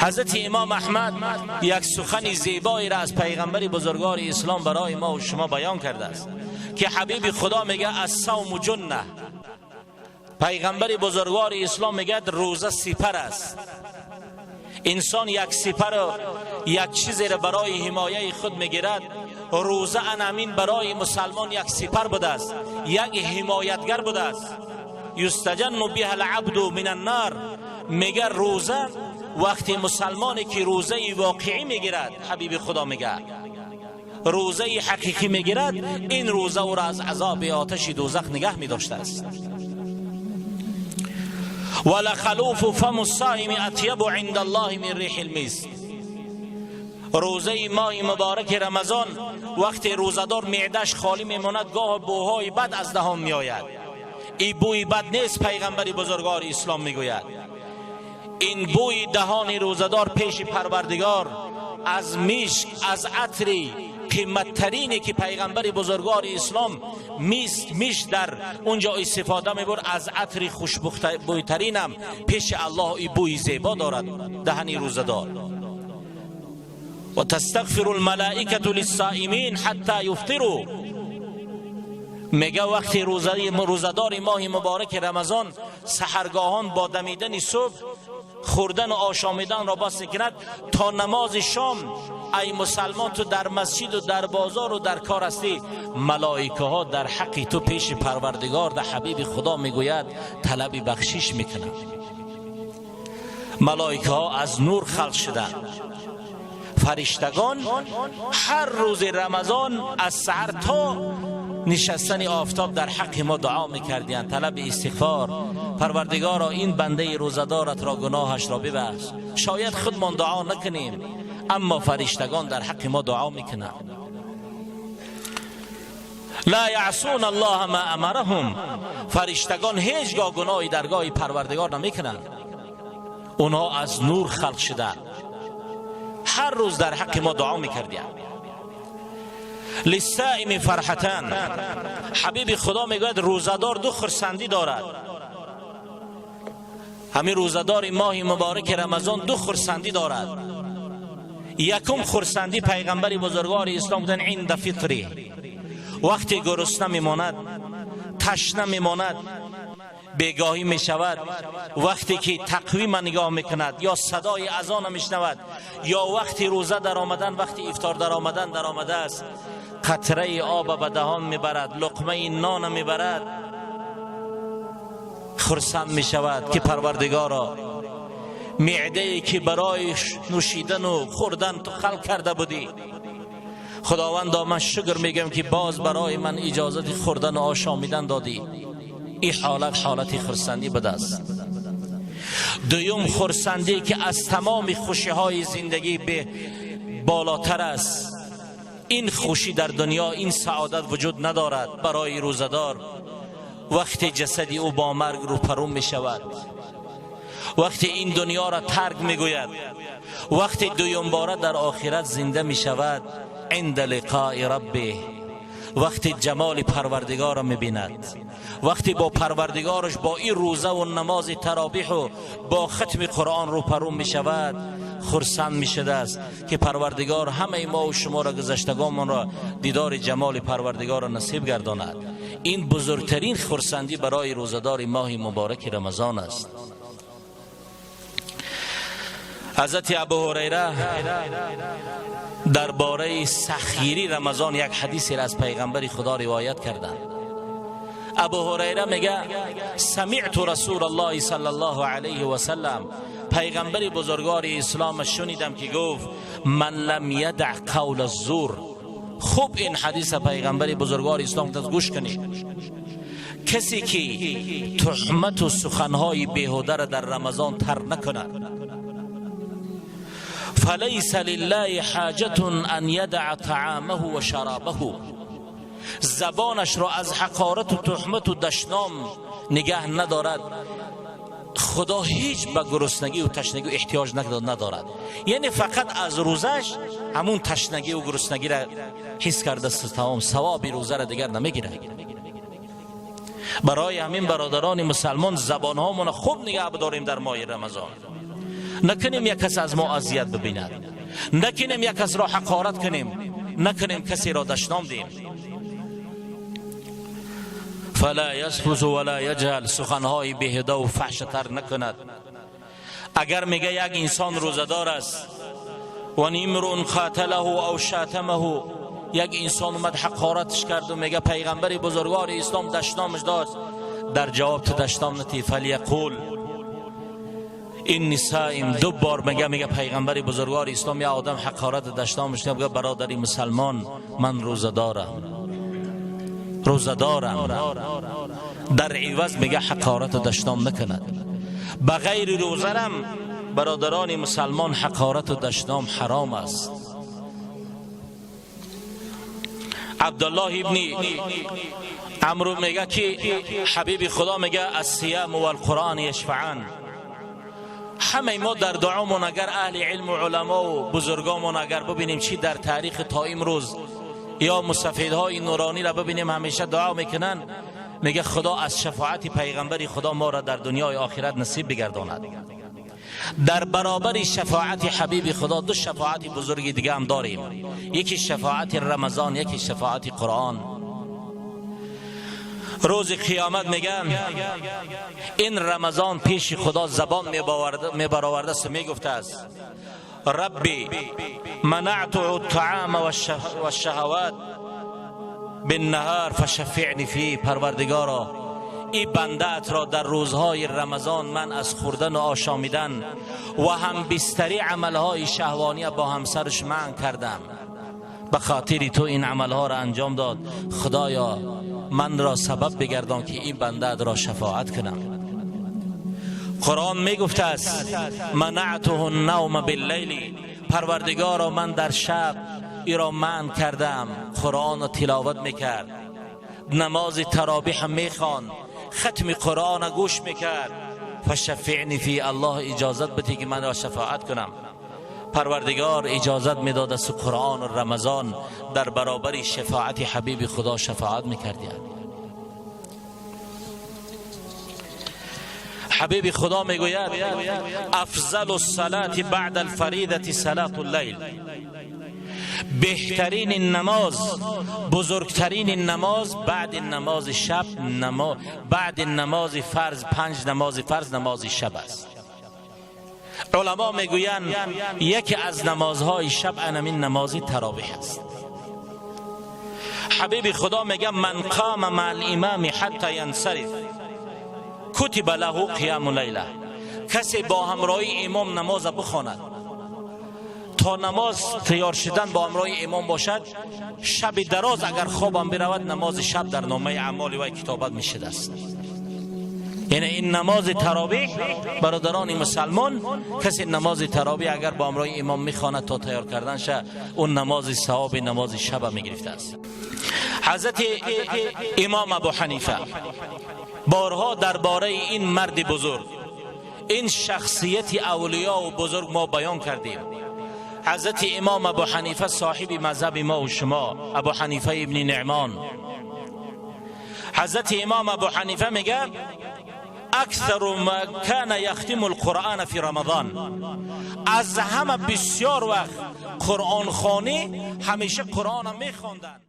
حضرت امام احمد یک سخن زیبایی را از پیغمبر بزرگوار اسلام برای ما و شما بیان کرده است که حبیب خدا میگه الصوم جنه. پیغمبر بزرگوار اسلام میگه روزه سپر است. انسان یک سپر و یک چیزی را برای حمایه خود میگیرد. روزه انامین برای مسلمان یک سپر بوده است، یک حمایتگر بوده است. یستجن بها العبد من النار. میگه روزه وقتی مسلمانی که روزه واقعی میگیرد، حبیب خدا میگه روزه حقیقی میگیرد، این روزه او را از عذاب آتش دوزخ نگه میداشته است. ولخلوف فم الصائم اطیب عند الله من ریح المسک. روزه ماه مبارک رمضان وقتی روزه‌دار معده‌اش خالی میماند، گاه بوهای بد از دهان میآید. این بوی بد نیست، پیغمبر بزرگوار اسلام میگوید این بوی دهان روزه‌دار پیش پروردگار از مشک، از عطری قیمت‌ترینی که پیغمبر بزرگوار اسلام میش در اونجا استفاده میبرد، از عطر خوشبویترینم پیش الله ای بوی زیبا دارد دهن روزه‌دار. و تستغفر الملائکة للصائمین حتی یفطروا. میگه وقتی روزه‌دار ماه مبارک رمضان سحرگاهان با دمیدن صبح خوردن و آشامیدن را باز کند تا نماز شام، ای مسلمان تو در مسجد و در بازار و در کار هستی، ملائکه ها در حق تو پیش پروردگار در حبیب خدا میگوید طلب بخشش میکنند. ملائکه ها از نور خلق شدند. فرشتگان هر روز رمضان از سحر تا نشستن آفتاب در حق ما دعا میکردند، طلب استغفار، پروردگارا این بنده روزه‌دارت را گناهش را ببخش. شاید خودمان دعا نکنیم اما فرشتگان در حق ما دعا میکنند. لا یعصون الله ما امرهم. فرشتگان هیچگاه گناهی درگاه پروردگار نمیکنند. اونها از نور خلق شدند، هر روز در حق ما دعا میکردند. للصائم فرحتان. حبیب خدا میگوید روزه‌دار دو خرسندی دارد. همین روزه‌دار ماه مبارک رمضان دو خرسندی دارد. یکم خرسندی پیغمبر بزرگوار اسلام بودن عند فطری، وقتی گرسنه میماند، تشنه میماند، بیگاهی میشود، وقتی که تقویم نگاه میکند یا صدای اذان میشنود یا وقتی روزه در آمدن، وقتی افطار در آمدن در آمده است، قطره آب به دهان میبرد، لقمه نان میبرد، خرسند میشود که پروردگارا معده ای که برای نوشیدن و خوردن تو خلق کرده بودی، خداوندا من شکر میگم که باز برای من اجازت خوردن و آشامیدن دادی. این حالت حالت خرسندی بده است. دوم خرسندی که از تمام خوشی های زندگی به بالاتر است، این خوشی در دنیا، این سعادت وجود ندارد برای روزه‌دار. وقتی جسد او با مرگ روپرو می شود، وقتی این دنیا را ترک می گوید، وقتی دویم باره در آخرت زنده می شود، عند لقاء ربه، وقتی جمال پروردگار را می بیند، وقتی با پروردگارش با این روزه و نماز تراویح و با ختم قرآن روپرو می شود، خرسند می شده است که پروردگار همه ما و شما را، گذشتگانمان را دیدار جمال پروردگار را نصیب گرداند. این بزرگترین خرسندی برای روزه‌دار ماه مبارک رمضان است. حضرت ابو هریره درباره سخیری رمضان یک حدیثی را از پیغمبر خدا روایت کردند. ابو هریره میگه سمعت رسول الله صلی الله علیه و سلم، پیغمبر بزرگوار اسلام شنیدم که گفت من لم یدع قول الزور. خوب این حدیث پیغمبر بزرگوار اسلام گوش کنید. کسی که تهمت و سخنهای بیهوده را در رمضان تر نکند، فلیس لله حاجة ان یدع طعامه و شرابه، زبانش را از حقارت و تهمت و دشنام نگه ندارد، خدا هیچ به گرسنگی و تشنگی احتیاج ندارد. یعنی فقط از روزش همون تشنگی و گرسنگی را حس کرده است، تمام ثواب روزه را دیگر نمیگیره. برای همین برادران مسلمان زبانهامون خوب نگه بداریم در ماه رمضان. نکنیم یک کس از ما اذیت ببیند، نکنیم یک کس را حقارت کنیم، نکنیم کسی را دشنام دیم. فلا یسفز ولا یجهل، سخنهای بیهوده و فحشتر نکند. اگر میگه یک انسان روزه‌دار است و امرؤ قاتله او شاتمه، یک انسان اومد حقارتش کرد و میگه پیغمبر بزرگوار اسلام دشنامش داد، در جواب تو دشنام نتی. فلیقول اینی صائم، دو بار میگه پیغمبر بزرگوار اسلام یا آدم حقارت دشنامش میگه برادری مسلمان من روزه دارم، روزه دارم. در عوض میگه حقارت دشنام نکند. بغیر روزرم برادران مسلمان حقارت و دشنام حرام است. عبدالله ابن عمرو میگه که حبیب خدا میگه الصیام والقرآن یشفعان. همه ما در دعامون اگر اهل علم و علما و بزرگامون اگر ببینیم چی در تاریخ تا امروز یا مستفیدهای نورانی را ببینیم همیشه دعا میکنن، میگه خدا از شفاعت پیغمبر خدا ما را در دنیای آخرت نصیب بگرداند. در برابر شفاعت حبیب خدا دو شفاعت بزرگ دیگه هم داریم، یکی شفاعت رمضان، یکی شفاعت قرآن. روز قیامت میگن این رمضان پیش خدا زبان میبرآورده است، میگفته است ربی منعت الطعام والشهوات بالنهار فشفعنی فیه. پروردگارا ای بنده ات را در روزهای رمضان من از خوردن و آشامیدن و هم بستری عملهای شهوانی با همسرش منع کردم، به خاطر تو این عملها را انجام داد، خدایا من را سبب بگردان که این بنده ات را شفاعت کنم. قرآن میگفته است منعته النوم باللیل، پروردگارا من در شب ای را منع کردم. قرآن را تلاوت میکرد، نماز تراویح میخوان، ختم قرآن گوش میکرد. فشفعنی فی الله، اجازت بده که من را شفاعت کنم. پروردگار اجازت میداد از قرآن و رمضان در برابر شفاعت حبیب خدا شفاعت میکردی. حبیب خدا میگوید افضل الصلاة بعد الفریضة صلاة اللیل، بهترین نماز، بزرگترین نماز بعد نماز شب، بعد نماز فرض، پنج نماز فرض، نماز شب است. علما میگویند یکی از نمازهای شب انمین نماز تراویح است. حبیب خدا میگه من قام مع الامام حتی ینصرف کتب له قیام لیله، کسی با همراهی امام نماز بخواند تا نماز تیار شدن با همراهی امام باشد، شب دراز اگر خوابم برود نماز شب در نامه اعمال وی کتابت میشده است. یعنی این نماز تراویح برادران مسلمان، کسی نماز تراویح اگر با همراه امام میخواند تا تیار کردن شه، اون نماز ثواب نماز شب میگرفته است. حضرت امام ابو حنیفه بارها درباره این مرد بزرگ، این شخصیت اولیا و بزرگ ما بیان کردیم. حضرت امام ابو حنیفه صاحب مذهب ما و شما، ابو حنیفه ابن نعمان. حضرت امام ابو حنیفه میگه اکثر ما کان یختم القرآن فی رمضان، از همه بسیار وقت قرآن خوانی، همیشه قرآن میخواندن.